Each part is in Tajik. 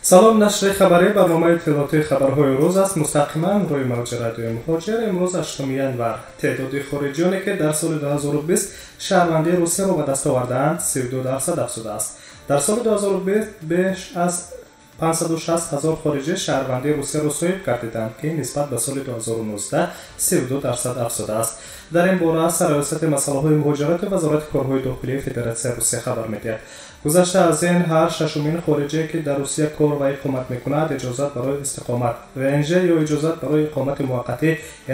Салом, нашри хабарии барномаи иттилоотии хабарҳои рӯз аст. Мустақиман рӯи мавҷи радиои Муҳоҷир. Имрӯз 8 январ. Теъдоди хориҷиёне, ки дар соли 2020 шаҳрвандии Русияро ба даст овардаанд, 32% афзудааст. Дар соли 2020 беш аз 560 ҳазор хориҷӣ шаҳрвандии Русияро соҳиб гардиданд, ки нисбат ба соли 2019 32% афзудааст. Дар ин бора Сарраёсати масъалаҳои муҳоҷирати Вазорати корҳои дохилии Федератсияи Русия хабар медиҳад. Гузашта аз ин, ҳар шашумин хориҷие, ки дар Русия кор ва иқомат мекунад, иҷозат барои истиқомат ВНЖ ё иҷозат барои иқомати муваққатӣ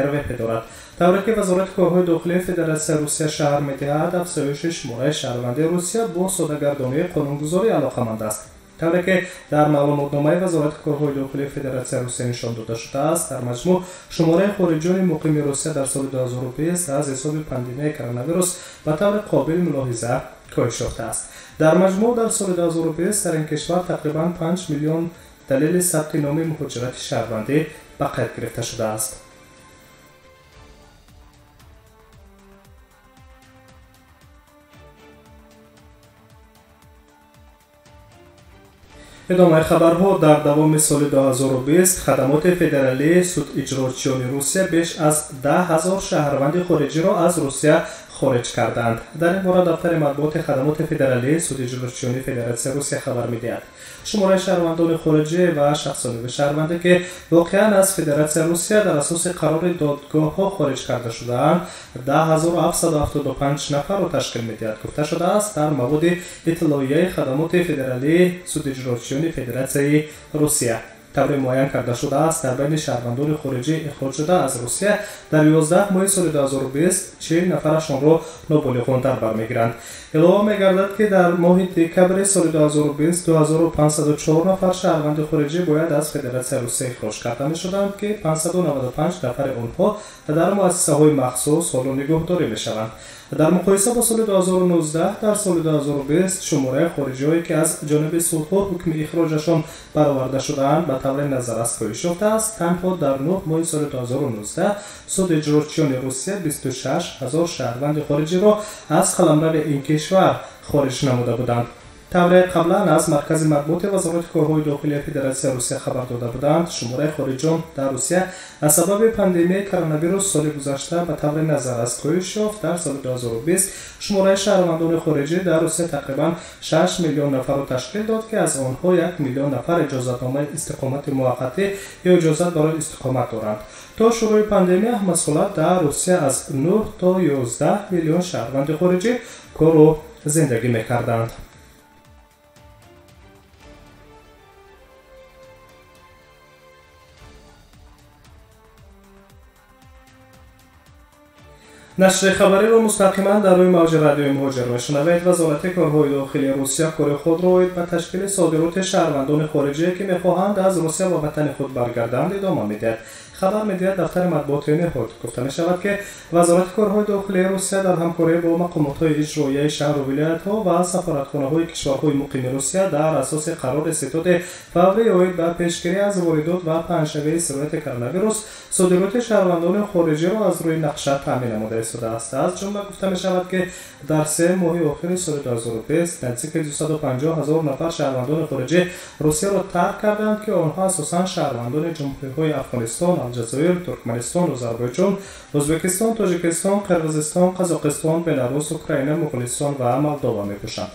РВП дорад. Тавре ки Вазорати корҳои дохилии Федератсияи Русия шаҳр медиҳад, афзоиши шумораи шаҳрвандии Русия бо содагардонии қонунгузорӣ алоқаманд аст. Тавре ки дар маълумотномаи Вазорати корҳои дохилии Федератсияи Русия нишон дода шудааст, дар маҷмӯъ шумораи хориҷиёни муқими Русия дар соли 2020 аз ҳисоби пандемияи коронавирус ба таври қобил мулоҳиза коҳиш ёфтааст. Дар маҷмӯъ дар соли 2020 дар ин кишвар тақрибан 5 миллион далели сабти номи муҳоҷирати шаҳрвандӣ ба қайд гирифта шудааст. Идомаи хабарҳо. Дар давоми соли 2020 хадамоти федералии судиҷрочиёни Русия беш аз 10 ҳазор шаҳрванди хориҷиро аз Русия хориҷ карданд. Дар ин бора дафтари матбуоти хадамоти федералии судиҷрочиёни Федератсияи Русия хабар медиҳад. Шумораи шаҳрвандони хориҷӣ ва шахсони шаҳрванде, ки воқеан аз Федератсияи Русия дар асоси қарори додгоҳҳо хориҷ карда шудаанд, 10775 нафарро ташкил медиҳад, гуфта шудааст дар маводи иттилоияи хадамоти федералии судиҷрочиёни Федератсияи Русия. Тавре муайян карда шудааст, дар байни шаҳрвандони хориҷӣ ихроҷшуда аз Русия дар 11 моҳи соли 2020 40 нафарашонро ноболиғон дар бар мегиранд. Илова мегардад, ки дар моҳи декабри соли 2020 2504 нафар шаҳрванди хориҷӣ бояд аз Федератсияи Русия ихроҷ карда мешуданд, ки 595 нафари онҳо дар муассисаҳои махсус ҳоло нигоҳдорӣ мешаванд. Дар муқоиса бо соли 2019, дар соли 2020 шумораи хориҷиҳое, ки аз ҷониби судҳо ҳукми ихроҷашон бароварда шудаанд, ба таври назаррас коҳиш ёфтааст. Танҳо дар 9 моҳи соли 2019 судиҷрочиёни Русия 26 ҳазор шаҳрванди хориҷиро аз қаламрави ин кишвар хориҷ намуда буданд. Тавре қаблан аз маркази матбуоти Вазорати корҳои дохилии Федератсияи Русия хабар дода буданд, шумораи хориҷиён дар Русия аз сабаби пандемияи коронавирус соли гузашта ба таври назаррас коҳиш ёфт. Дар соли 2020 шумораи шаҳрвандони хориҷӣ дар Русия тақрибан 6 миллион нафарро ташкил дод, ки аз онҳо 1 миллион нафар иҷозатномаи истиқомати муваққатӣ ё иҷозат барои истиқомат доранд. То шурӯи пандемия ҳамасола дар Русия аз 9 то 11 миллион шаҳрванди хориҷӣ кору зиндагӣ мекарданд. Нашри хабариро мустақиман дар рӯи мавҷи радиои Муҳоҷир мешунавед. Вазорати корҳои дохилии Русия кори худро оид ба ташкили содироти шаҳрвандони хориҷие, ки мехоҳанд аз Русия ба ватани худ баргарданд, идома медиҳад, хабар медиҳад дафтари матбуоти ниҳод. Гуфта мешавад, ки Вазорати корҳои дохилии Русия дар ҳамкорӣ бо мақомотҳои иҷроияи шаҳру вилоятҳо ва сафоратхонаҳои кишварҳои муқими Русия дар асоси қарори ситоди фаврӣ оид ба пешгирӣ аз воридот ва паҳншавии сирояти коронавирус содироти шаҳрвандони хориҷиро аз рӯи нақша таъмин намуда истодааст. Аз ҷумла гуфта мешавад, ки дар 3 моҳи охири соли 2020 наздики 250 ҳазор нафар шаҳрвандони хориҷӣ Русияро тарк карданд, ки онҳо асосан шаҳрвандони ҷумҳуриҳои Афғонистон, Алҷазоир, Туркманистон, Озарбойҷон, Ӯзбекистон, Тоҷикистон, Қирғизистон, Қазоқистон, Беларус, Украина, Моғулистон ва Молдова мебошанд.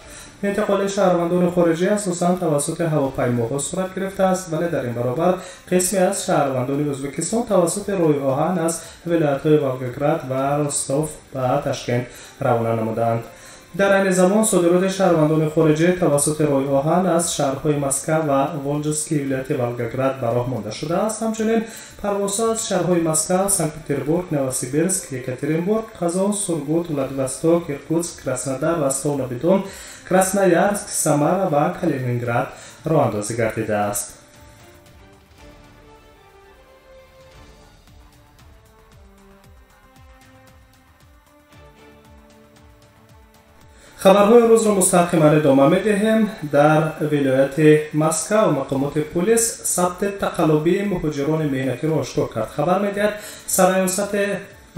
Интиқоли шаҳрвандони хориҷӣ асосан тавассути ҳавопаймоҳо сурат гирифтааст, вале дар ин баробар қисме аз шаҳрвандони Ӯзбекистон тавассути роҳи оҳан аз вилоятҳои Волгоград ва Ростов ба Ташкент равона намуданд. Дар айни замон содироти шаҳрвандони хориҷӣ тавассути роҳи оҳан аз шаҳрҳои Москва ва Волжский вилояти Волгоград ба роҳ монда шудааст. Ҳамчунин парвозҳо аз шаҳрҳои Москва, Санкт-Петербург, Новосибирск, Екатеринбург, Қазон, Сургут, Владивосток, Иркутск, Краснодар, Ростов-на-Дон, Красноярск, Самара ва Калининград роҳандозӣ гардидааст. Хабарҳои рӯзро мустақиман идома медиҳем. Дар вилояти Москва мақомоти пулис сабти тақаллубии муҳоҷирони меҳнатиро ошкор кард, хабар медиҳад Сарраёсати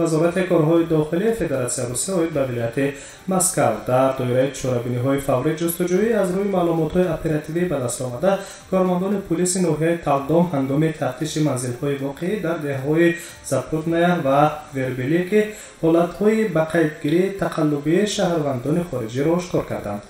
Вазорати корҳои дохилии Федератсияи Русия оид ба вилояти Москав. Дар доираи чорабиниҳои фаврии ҷустуҷӯӣ аз рӯи маълумотҳои оперативӣ ба даст омада, кормандони пулиси ноҳияи Талдом ҳангоми тафтиши манзилҳои воқеӣ дар деҳаҳои Запрудная ва Вербилики ҳолатҳои ба қайдгирии тақаллубии шаҳрвандони хориҷиро ошкор карданд.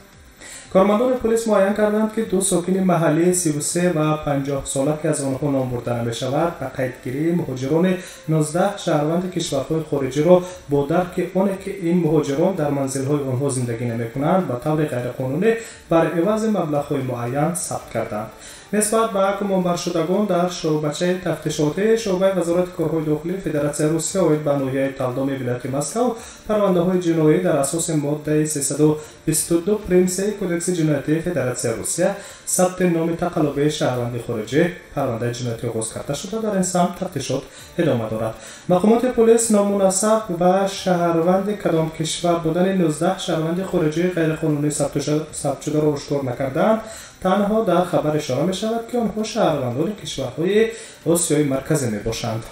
Кормандони полис муайян карданд, ки ду сокини маҳаллии 33 ва 50 сола, ки аз онҳо ном бурда намешавад, ба қайдгирии муҳоҷирони 19 шаҳрванди кишварҳои хориҷиро бо дарки оне, ки ин муҳоҷирон дар манзилҳои онҳо зиндагӣ намекунанд, ба таври ғайриқонунӣ бар ивази маблағҳои муайян сабт карданд. Нисбат ба гумонбаршудагон дар шӯъбачаи тафтишотии шӯъбаи Вазорати корҳои дохилии Федератсияи Русия оид ба ноҳияи Талдоми вилояти Москав парвандаҳои ҷиноӣ дар асоси моддаи 322 прим 3 Кодекси ҷиноятии Федератсияи Русия сабти номи тақаллубии шаҳрванди хориҷӣ парвандаи ҷиноятӣ оғоз карда шуда, дар ин самт тафтишот идома дорад. Мақомоти полис номунасаб ва шаҳрванди кадом кишвар будани 19 шаҳрванди хориҷии ғайриқонунӣ сабтшударо ошкор накардаанд. Танҳо дар хабар ишора мешавад, ки онҳо шаҳрвандони кишварҳои Осиёи Марказӣ мебошанд.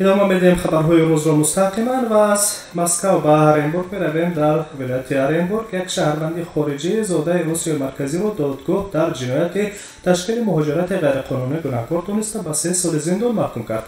Идома медиҳем хабарҳои рӯзро мустақиман ва аз Москав ба Оренбург меравем. Дар вилояти Оренбург як шаҳрванди хориҷӣ зодаи Осиёи Марказиро додгоҳ дар ҷинояти ташкили муҳоҷирати ғайриқонунӣ гунаҳкор дониста ба 3 соли зиндон маҳкум кард.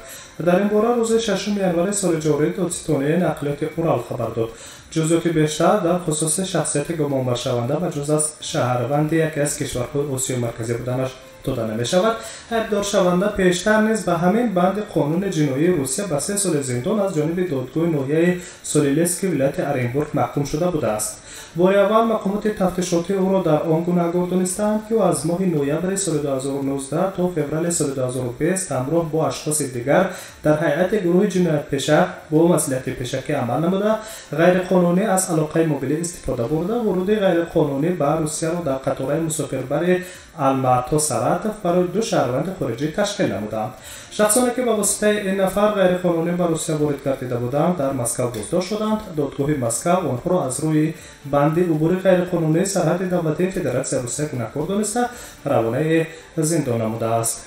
Дар ин бора рӯзи 6 январи соли ҷорӣ додситонии нақлиёти Урал хабар дод. Ҷузъиёти бештар дар хусуси шахсияти гумонбаршаванда ба ҷуз аз шаҳрванди яке аз кишварҳои Осиёи Марказӣ буданаш дода намешавад. Айбдоршаванда пештар низ ба ҳамин банди қонуни ҷиноии Русия ба 3 соли зиндон аз ҷониби додгоҳи ноҳияи Солилецки вилояти Оренбург маҳкум шуда будааст. Бори аввал мақомоти тафтишотӣ ӯро дар он гунаҳгор донистаанд, ки ӯ аз моҳи ноябри соли 2019 то феврали соли 2020 ҳамроҳ бо ашхоси дигар дар ҳайати гурӯҳи ҷиноятпеша бо маслиҳати пешакӣ амал намуда, ғайриқонунӣ аз алоқаи мобилӣ истифода бурда, вуруди ғайриқонунӣ ба Русияро дар қатораи мусофирбари Алмато Саратов барои ду шаҳрванди хориҷӣ ташкил намуданд. Шахсоне, ки ба воситаи ин нафар ғайриқонунӣ ба Русия ворид гардида буданд, дар Москав боздошт шуданд. Додгоҳи Москав онҳоро аз рӯи банди убури ғайриқонунии сарҳади давлатии Федератсияи Русия гунаҳкор дониста, равонаи зиндон намудааст.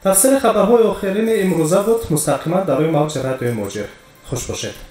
Тафсири хабарҳои охирини имрӯза буд мустақиман дар рӯи мавҷи радиои Муҳоҷир. Хуш бошед.